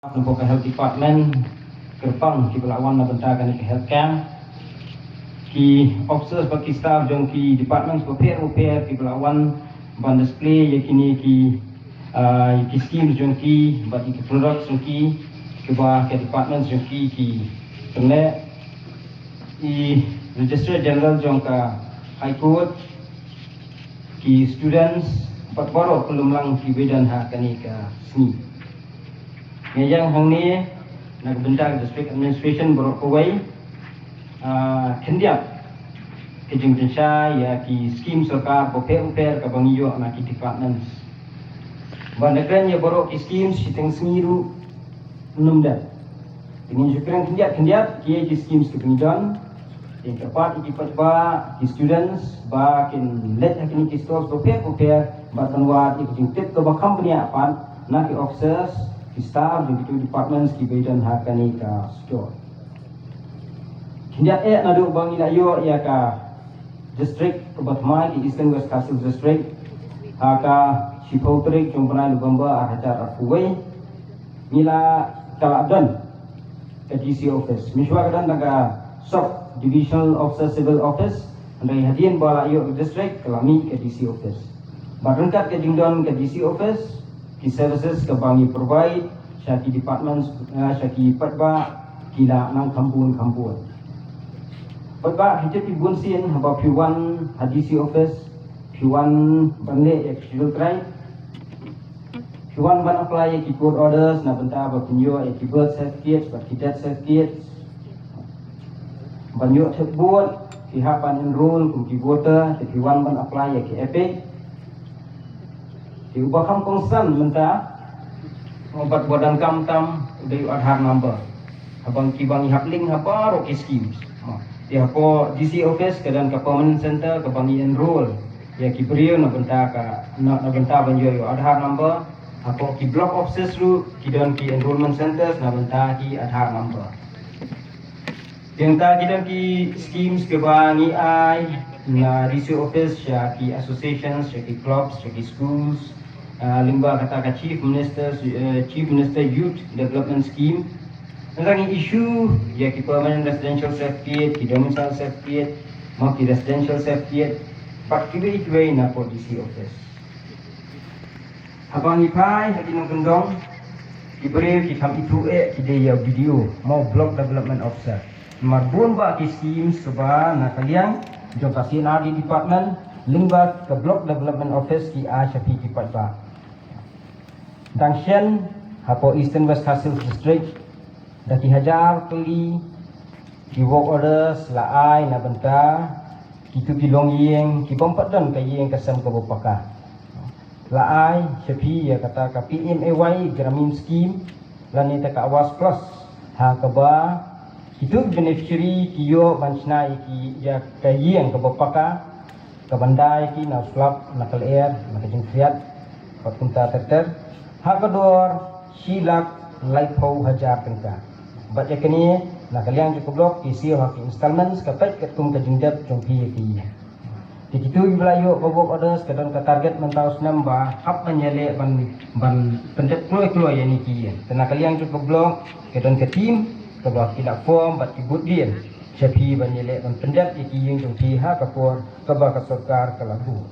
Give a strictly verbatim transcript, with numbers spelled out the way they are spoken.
Nangta ka health department, kyrpang kiba la wan na bynta kane ka health camp. Ki officers bad ki staff jong ki departments bapher bapher kiba la wan ban display ïa kine ki, ah, ïa ki schemes jong ki bad ïa ki products jong ki kiba ki departments jong ki ki pynleh. I Registrar General jong ka High Court, ki students bad baroh ki lumlang kiba don ha kane ka sngi. Nga ïeng hangne na ka bynta ka District Administration baroh kawei, ah, khyndiat ka jingpynshai ïa ki skim sorkar bapher bapher kaba ngi ïoh na ki departments. Ban da kren ïa baroh ki skim shiteng sngi ruh ym dei. Te ngin shu kren khyndiat khyndiat ki ïa ki skim ki ba ngi don. Te kyrpad ïa ki paidbah, ki students ba kin leit ha kine ki stalls bapher bapher bad ban wad ïa ki jingtip kaba kham bniah pat na ki officers, ki staff jong kitu departments kiba don ha kane ka store. Khyndiat eh naduh ba ngi la ïoh ïa ka district kaba thymmai, ki Eastern West Khasi Hills District, ha ka shiphew tarik jong u bnai November ar hajar arphew wei, ngi la, ka la don ka D C office. Mynshuwa ka don tang ka sub divisional officer civil office, hynrei hadien ba la ïoh ka district ka la mih ka D C office. Bad ryngkat ka jingdon ka D C office, ki services kaba ngi provide sha ki departments, eh, sha ki paidbah ki la nang kham bun kham bun. Paidbah, phi tip, bun sien haba phi wan ha D C office, phi wan ban leh ïa ki Scheduled Tribe, phi wan ban apply ïa ki court orders na bynta ba phin ïoh ïa ki birth certificates bad ki death certificates. Ban ïoh thep vote, phi hap ban enroll kum ki voter, te phi wan ban apply ïa ki EPIC. Te uba kham kongsan mynta, oh, bad ba donkam tam, u dei u Aadhaar number. Haba ngi, kiba ngi hap link ha baroh ki schemes. Te hapoh D C office ka don ka permanent center kaba ngi enroll ïa ki briew na bynta ka, na, na bynta ban ïoh ïa u Aadhaar number. Hapoh ki block offices ruh ki don ki enrollment centers na bynta ki Aadhaar number. Te mynta ki don ki schemes kiba ngi ai na D C office sha ki associations, sha ki clubs, sha ki schools, ah, lyngba kata ka Chief Minister, eh, Chief Minister Youth Development Scheme. Nangta ngi issue ïa ki permanent residential certificate, ki domicile certificate, ma ki residential certificate, bad kiwei kiwei napoh D C office. Haba ngi phai ha ki nongkyndong, ki briew ki kham ithuh eh ki dei ïa u B D O, ma u Block Development Officer. Namar bun bah ki schemes kiba na ka liang jong ka C and R D department, lyngba ka Block Development Office ki ai sha phi ki paidbah. Dang shen hapoh Eastern West Khasi Hills District, da ki hajar tylli ki work orders la ai na bynta kitu ki longïing ki bym pat don ka ïing ka sem kaba paka. La ai sha phi ïa kata ka P M A Y Gramin Scheme lane ta ka Awas Plus, ha kaba kitu ki beneficiary ki ïoh ban shna ïa ki, ïa ka ïing kaba paka, ka ban da ïa ki na u slap, na ka lyer, na ka jingkhriat, bad kumta ter ter, ha ka dor shi lak laiphew hajar tyngka. Bad ïa kane, na ka liang jong ka block, ki siew ha ki installments, ka peit katkum ka jingdep jong phi ïa ki. Te kitu kiba la ïoh ka work orders, ka don ka target mynta u snem ba hap ban ïaleh ban, ban pyndep kloi kloi ïa kine ki ïing. Te na ka liang jong ka block, ka don ka team kaba ki la form bad ki bud dien sha phi ban ïaleh ban pyndep ïa ki ïing jong phi ha ka por kaba ka sorkar ka la buh.